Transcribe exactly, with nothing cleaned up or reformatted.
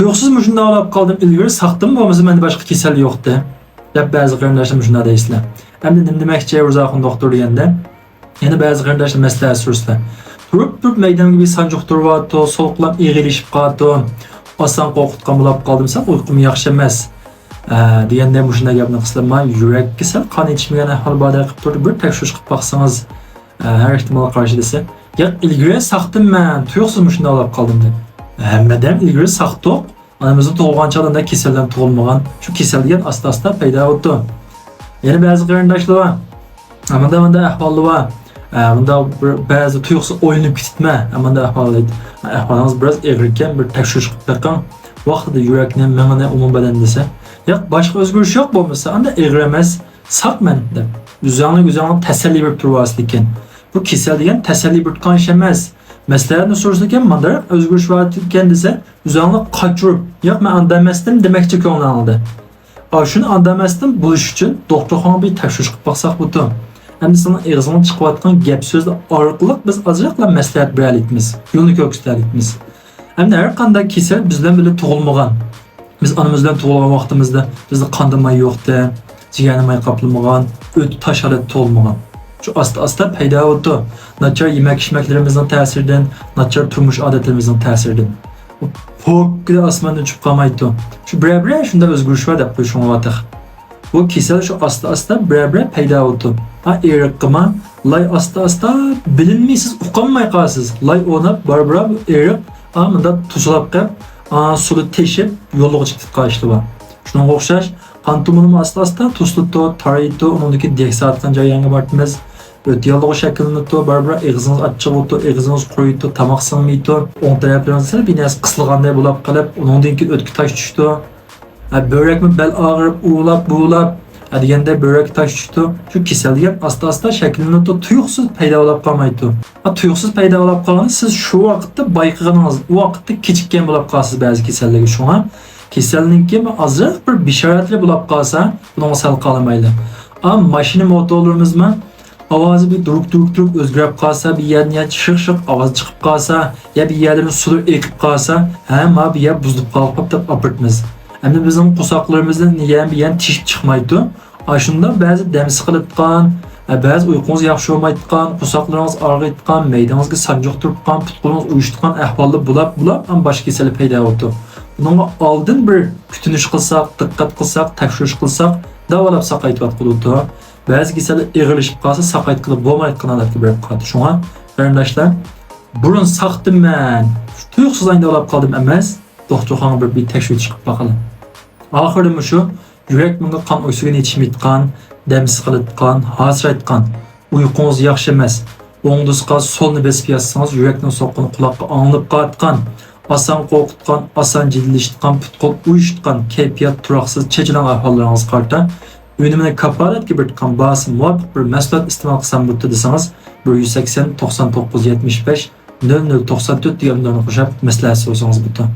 تۇيۇقسىز مۇشۇنداق ئاغلاپ قالدىم، ئىلگىرى ساقتىممۇ بولمىسا مەندە باشقا كېسەل يوقتى، دەپ بەزى قېرىنداشلار مۇشۇنداق دەيسىلەر. ئەمدى نېمە دېمەكچى رۇزاخۇن دوختۇر دېگەندە، يەنە بەزى قېرىنداشلار مەسلىھەت سورىسىلەر. تۇرۇپ تۇرۇپ مەيدەمگە بىر سانجۇق تۇرۇۋاتىدۇ، سولقىلام ئېغىرلىشىپ قالىدۇ. ئاسان قورقۇتقان بولاپ قالدىم، سەن ئۇيقۇم ياخشى ئەمەس، ئە، دېگەندە مۇشۇنداق گەپنى قىلسىلەر، ما يۈرەككە سەل قان يېتىشمىگەن ئەھۋال باردەك قىلىپ تۇرىدۇ، بىر تەكشۈرۈش قىلىپ باقسىڭىز، ئە، ھەر ئېھتىمالغا قارشى دېسە، ياق، ئىلگىرى ساقتىم مەن، تۇيۇقسىز مۇشۇنداق بولاپ قالدىم دەپ. ھەممىدەم ئىلگىرى ساقتۇق. ئانىمىزدا تۇغۇلغان چاغدا ئۇنداق كېسەلدىن تۇغۇلمىغان. شۇ كېسەل دېگەن ئاستا-ئاستا پەيدا بولىدۇ. يەنە بەزى قېرىنداشلار بار. ئە، مۇنداق، مۇنداق ئەھۋاللار بار. ئە، مۇنداق بىر، بەزى تۇيۇقسىز ئويلىنىپ كېتىپتىمەن. ئە، مۇنداق ئەھۋال دەيدۇ. ئە، ئەھۋالىڭىز بىراز ئېغىر ئىكەن، بىر تەكشۈرۈش قىلىپ بېقىڭ. ۋاقتىدا يۈرەكنى، مېڭىنى، ئومۇمەن بەدەننى دېسە. ياق، باشقا ئۆزگىرىش يوق بولمىسا، ئاندا ئېغىر ئەمەس، ساق مەن دەپ. ئۆزۈڭلۈك ئۆزۈڭلۈك تەسەللى بېرىپ تۇرۇۋالىسىلىكەن. بۇ كېسەل دېگەن تەسەللى بېرىدىغان ئىش ئەمەس. مەسلىھەتنى سورىسىلىكەن، مانداق ئۆزگىرىش بار ئىكەن دېسە، ئۆزۈڭلۈك قاچۇرۇپ، ياق، مەن ئاندا ئەمەستىم دېمەكچى كۆڭلۈڭدە. ئاشۇنى ئاندا ئەمەستىن بولۇش ئۈچۈن دوختۇرخانىغا بىر تەكشۈرۈش قىلىپ باقساق بولىدۇ. ئەمدى سېنىڭ ئېغىزىڭدىن چىقىۋاتقان گەپ سۆزلەر ئارقىلىق بىز ئازراقلا مەسلىھەت بېرەلىكمىز، يولنى كۆرسىتەلىكمىز. ئەمدى ھەر قانداق كېسەل بىز بىلەن بىللە تۇغۇلمىغان. بىز ئانىمىز بىلەن تۇغۇلغان ۋاقتىمىزدا بىزدە قاندا ماي يوقتى، جىگەرنى ماي قاپلىمىغان، ئۆتى تاش ھالەتتە تۇغۇلمىغان. شۇ ئاستا-ئاستا پەيدا بولىدۇ. ناچار يېمەك-ئىچمەكلىرىمىزنىڭ تەسىرىدىن، ناچار تۇرمۇش ئادەتلىرىمىزنىڭ تەسىرىدىن. پوككىدە ئاسماندىن چۈشۈپ قالمايدۇ. شۇ بىرەر-بىرەر شۇنداق ئۆزگىرىش بار دەپ قويۇشۇڭلار تېخى. بۇ كېسەل شۇ ئاستا-ئاستا بىرەر-بىرەر پەيدا بولىدۇ. ھا، ئېرىققىما لاي ئاستا-ئاستا بىلىنمەي سىز ئۇقالماي قالىسىز. لاي ئوناپ بارا-بارا بۇ ئېرىق، ھا، مۇنداق توسۇلاپ قېلىپ، ھا، سۇدا تېشىپ يوللىغۇچە كېتىپ قالىشلار بار. شۇنىڭغا ئوخشاش قان تومۇرىمۇ ئاستا-ئاستا توسۇلىدۇ، تارىيىدۇ، ئۇنىڭدىن كېيىن دېھساتقان جەريانغا بارىمىز. ئۆتە ياللۇغۇش شەكىللىنىدۇ، بارا-بارا ئېغىزىڭىز ئاچچىق بولىدۇ، ئېغىزىڭىز قۇرۇيدۇ، تاماق سىڭمەيدۇ. ئوڭ تەرەپلىرىڭىزدە سەل بىر نەرسە قىسىلغاندەك بولاپ قېلىپ، ئۇنىڭدىن كېيىن ئۆتكە تاش چۈشىدۇ. ھە، بۆرەكمۇ بەل ئاغرىپ، ئۇۋىلاپ، بۇۋىلاپ، ھە، دېگەندەك بۆرەككە تاش چۈشىدۇ. شۇ كېسەل دېگەن ئاستا-ئاستا شەكىللىنىدۇ، تۇيۇقسىز پەيدا بولاپ قالمايدۇ. ھە، تۇيۇقسىز پەيدا بولاپ قالغاندا سىز شۇ ۋاقىتتا بايقىغىنىڭىز، ئۇ ۋاقىتتا كېچىككەن بولاپ قالىسىز بەزى كېسەللەرگە. شۇڭا كېسەلنىڭكى ئازراق بىر بېشارەتلىرى بولاپ قالسا، بۇنىڭغا سەل قالمايلى. ئا، ماشىنا موتورلىرىمىزمۇ ئاۋازى بىر دۇرۇك-دۇرۇك-دۇرۇك ئۆزگىرىپ قالسا، بىر يەردىن يەنە شىق-شىق ئاۋاز چىقىپ قالسا، يا بىر يەردىن سۇلار ئېقىپ قالسا، ھە، ما بىر يەر بۇزۇلۇپ قالغان دەپ ئاپىرىمىز. ئەمدى بىزنىڭ قورساقلىرىمىزدىن يەنە بىر يەر تېشىپ چىقمايدۇ. ئاشۇنداق بەزى دەم سىقىلىدىغان، بەزى ئۇيقۇڭىز ياخشى بولمايدىغان، قورساقلىرىڭىز ئاغرىيدىغان، مەيدىڭىزگە سانجىق تۇرۇپ قالغان، پۇت-قولىڭىز ئۇيۇشىدىغان ئەھۋاللار بولاپ، بولاپ، ئەمما باشقا كېسەللەر پەيدا بولىدۇ. بۇنىڭغا ئالدىن بىر كۈتۈنۈش قىلساق، دىققەت قىلساق، تەكشۈرۈش قىلساق، داۋالاپ ساقايتىۋاتقىلى بولىدۇ. بەزى كېسەللەر ئېغىرلىشىپ قالسا، ساقايتقىلى بولمايدىغان ھالەتكە بېرىپ قالىدۇ. شۇڭا، قېرىنداشلار، بۇرۇن ساقتىم مەن، تۇيۇقسىز ئاينى داۋالاپ قالدىم ئەمەس، دوختۇرخانىغا بېرىپ بىر تەكشۈرتۈش قىلىپ باقىلى. ئاخىرىدا مۇشۇ يۈرەك مېڭىگە قان ئوكسىگېنى يېتىشمەيدىغان، دەم سىقىلىدىغان، ھاسىرايدىغان، ئۇيقۇڭىز ياخشى ئەمەس، ئوڭ دىسقا سولنى بېسىپ ياتسىڭىز، يۈرەكنىڭ سوققىنى قۇلاققا ئاڭلىنىپ قالىدىغان، ئاسان قورقىدىغان، ئاسان جىددىيلىشىدىغان، پۇت-قول ئۇيۇشىدىغان، كەيپىيات تۇراقسىز، چېچىلاڭ ئەھۋاللىرىڭىزغا قارىتا ئۈنۈمىنى كاپالەتكە بېرىدىغان باھاسى مۇۋاپىق بىر مەھسۇلات ئىستېمال قىلسام بولىدۇ دېسىڭىز، بىر يۈز سەكسەن، توقسان توققۇز، يەتمىش بەش، نۆل نۆل توقسان تۆت دېگەن نومۇرنى قوشۇپ مەسلىھەت سورىسىڭىز بولىدۇ.